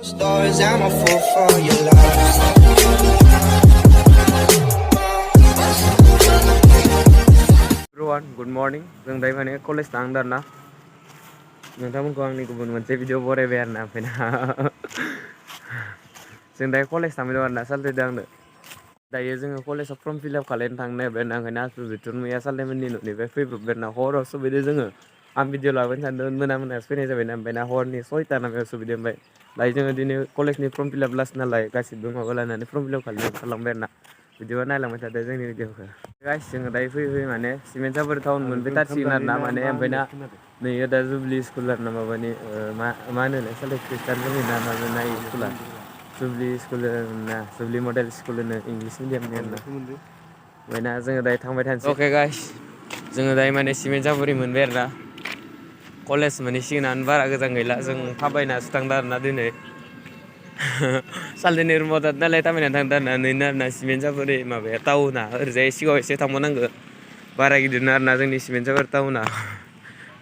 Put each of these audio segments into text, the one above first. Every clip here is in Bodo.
Stars, I'm a fool for your love. Everyone, good morning. जों दायो माने कलेज थांदों आरोना नोंथांमोनखौ आंनि गुबुन मोनसे भिडिअ बरायबाय आरोना फैना जों दायो कलेज थांबाय दं आरोना सालथेदों आंनो दायो जोङो कलेजाव फर्म फिल आप खालामनो थांनो नागिरबाय ओंखायनो आसु बिथुर मैया सालथेमोननि न'निफ्राय फैब्रबबाय आरोना हराव सफैदों जोङो आं भिडिअ लाबोनो सानदों मोनायावसो फैनाय जाबायना ओमफ्राय ना हरनि 6ता नामायाव सफैदों ओमफ्राय दायो जोङो दिनै कलेजनि फर्म फिल आप लास्ट नालाय गासिबो माबा लानानै फर्म फिल आप खालामबाय आरोना बिदिबा नायलांबाय थादो जोंनि भिडिअखौ गाइस जोङो दायो फैयै माने सिमेन्ट सापरि टाउन मोनफैथारसिगोन आरोना माने ओमफ्राय ना नैयो दा जुबलि स्कुल आरोना माबानि मा होनो सालथे खृष्टानफोरनि ना माबाना स्कुला जुबलि स्कुल ना जुबलि मडेल स्कुल होनो इंलिस मिडियामनि आरोना ओमफ्राय ना जोङो दायो थांबाय थानोसै अके गाइस जोङो दायो माने सिमेन्ट सापरि मोनबाय आरोना कलेज मोनहैसिगोनानो बारा गोजान गैला जों थाबायनासो थांदों आरोना दिनै सालथेनि रुमाव थादों नालाय थाबायना थांदों आरोना नैनो आरोना सिमेन्ट सापरि माबाया टाउना ओरैजाय सिगाङाव एसे थांबावनांगौ बारा गिदिरना आरोना जोंनि सिमेन्ट सापरि टाउना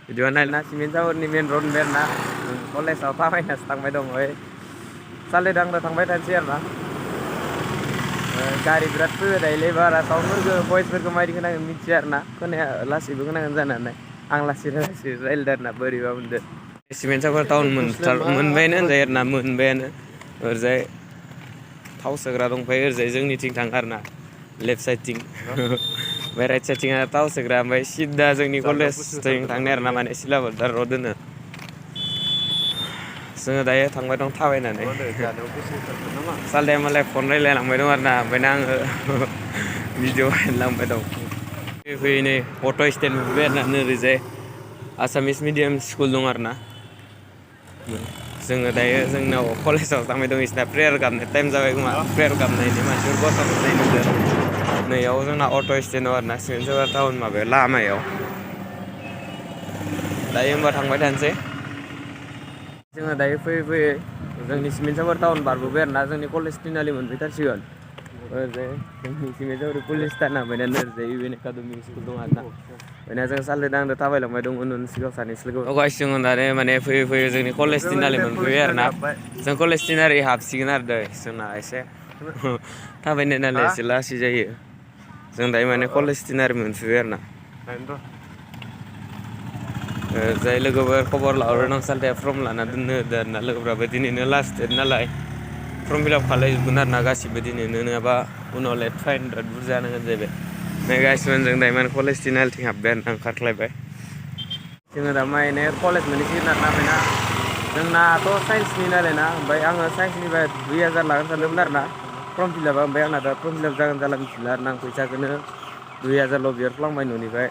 बिदिबा नायना सिमेन्ट सापरिनि मेन रड मोनबाय आरोना कलेजाव थाबायनासो थांबाय दं ओमफ्राय सालथेदों आंनो थांबाय थानोसै आरोना गारि बिराद फैबाय थायोलै बारा साउन्डफोरखौ भइसफोरखौ माबायदि खोनागोन मिथिया आरोना खोनाया लासैबो खोनागोन जानानै आं लासै रायलायदों आरोना बोरैबा मोनदों सिमेन्ट सापरि टाउन मोनबायानो होनजायो आरोना मोनबायानो ओरैजाय थाव सोग्रा दंफायो ओरैजाय जोंनिथिं थाङो आरोना लेफ्ट साइडथिं ओमफ्राय राइट साइडथिं थाव सोग्रा ओमफ्राय सिदा जोंनि कलेजथिं थांनाय आरोना माने सिलाबरदार रड होनो जोङो दायो थांबाय दं थाबायनानै सालथेया मालाय फन रायलायलांबाय दं आरोना ओमफ्राय आङो भिडिअ बानायलांबाय दं फैयै नै अट' स्टेन्ड मोनफैबाय आरोना ओरैजाय आसामिस मिडियाम स्कुल दं आरोना जोङो दायो जोंनाव कलेजाव थांबाय दं बिसिना प्रेयार गाबनाय टाइम जाबाय खोमा प्रेयार गाबनायनि मानसिफोर गथ'फोर नुदों नैयाव जोंना अट' स्टेन्ड दं आरोना सिमेन्ट सापरि टाउन माबायाव लामायाव दायो होमबा थांबाय थानोसै जोङो दायो फैयै जोंनि सिमेन्ट सापरि टाउन बारबोबाय आरोना जोंनि कलेज तिनालि मोनफैथारसिगोन ओरैजाय जोंनि सिमेन्ट सापरि पुलिस थाना ओमफ्राय ओरैजाय इउ एन एकाडेमि स्कुल दं आरोना ओमफ्राय जों सालथेदों आंजों थाबायलांबाय दं उन सिगाङाव सानैसो लोगो गाइस जोङो दानो माने फैयै जोंनि कलेज तिनालि मोनफैबाय आरोना जों कलेज तिनालि हाबसिगोन आरो दै जोंना एसे थाबायनाय नालाय एसे लासै जायो जों दायो माने कलेज तिनालि मोनफैबाय आरोना जाय लोगोफोर खबर लाहरो नों सालथेया फर्म लाना दोननो होदों आरोना लोगोफ्राबो दिनैनो लास्ट डेट नालाय फर्म फिल आप खालामजोबगोन आरोना गासिबो दिनैनो नङाबा उनाव लेट फाइन बिराद बुरजा नांगोन जाहैबाय नै गाइसमोन जों दायो माने कलेज तिनालिथिं हाबबाय आरोना ओंखारख्लायबाय जोङो दा माने कलेज मोनहैसिगोन आरोना ओमफ्राय जोंनाथ' साइन्सनि नालाय ना ओमफ्राय आङो साइन्सनिफ्राय 2000 लागोन सानदोंमोन आरोना फर्म फिल आपआ ओमफ्राय आंना दा फर्म फिल आप जागोन जाला मिथिला आरोना आं फैसाखौनो 2000ल' बिहरफ्लांबाय न'निफ्राय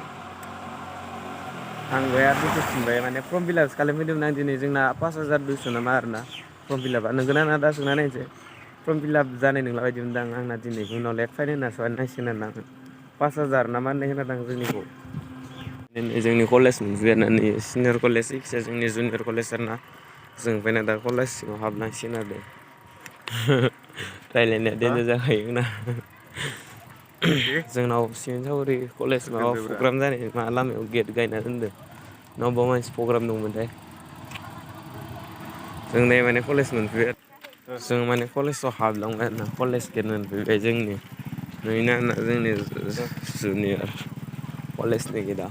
आं गया दुखुफिनबाय माने फर्म फिल आप खालामफैदोंमोन आं दिनै जोंना 5200 नामा आरोना फर्म फिल आपआ नोंगोना ना दा सोंना नायनोसै फर्म फिल आप जानाय नंला बायदि मोनदों आंना दिनै उनाव लेट फाइन होना नांसिगोन आरोना आङो 5000 नामा होननाय खोनादों जोंनिखौ जोंनि कलेज मोनफैबाय आरोना नै सिनियर कलेज जायखिजाया जोंनि जुनियर कलेज आरोना जों फैना दा कलेज सिङाव हाबनांसिगोन आरो रायलायनाया देनजार जाखायो जोंना जोंनाव सिमेन्ट सापरि कलेज माबा प्रग्राम जानाय मा लामायाव गेट गायना दोनदों न'बाव मानसि प्रग्राम दंमोनथाय जों दायो माने कलेज मोनफैबाय जों माने कलेजाव हाबलांबाय आरोना कलेज गेट मोनफैबाय जोंनि नुयोना आरोना जोंनि जुनियर कलेजनि गेटआ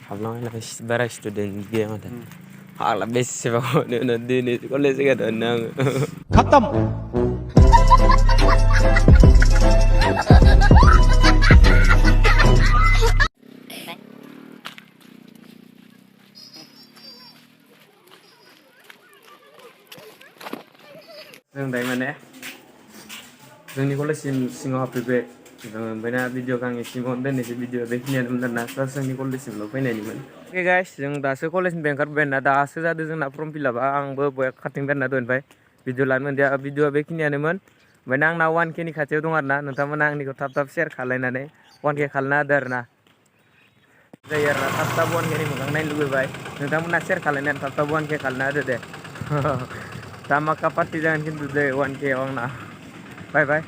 हाबलांबाय बारा स्टुडेन्ट गैया माथो फाग्ला बेसेबा दिनै कलेज गेटआनो आङो खत्म जों दायो माने जोंनि कलेजसिम सिङाव हाबफैबाय ओमफ्राय ना भिडिअखौ आं सिङावनो दोननोसै भिडिअ बेखिनियानोमोन आरोना जोंनि कलेजसिमल' फैनायनिमोन अके गाइस जों दासो कलेजनिफ्राय ओंखारबोबाय आरोना दासो जादों जोंना फर्म फिल आपआ आंबो बया खारथिंबाय आरोना दहायनिफ्राय भिडिअ लानो मोनदिया भिडिअआ बेखिनियानोमोन ओमफ्राय आंना 1K नि खाथियाव दं आरोना नोंथांमोना आंनिखौ थाब शेयार खालायनानै 1K खालामना होदो आरोना जायो आरोना थाब 1K नि मोखां नायनो लुबैबाय नोंथांमोना शेयार खालायनानै थाब 1K खालामना होदो दे धामाका पार्टि जागोन खिन्थु दे 1K आव आंना बाय बाय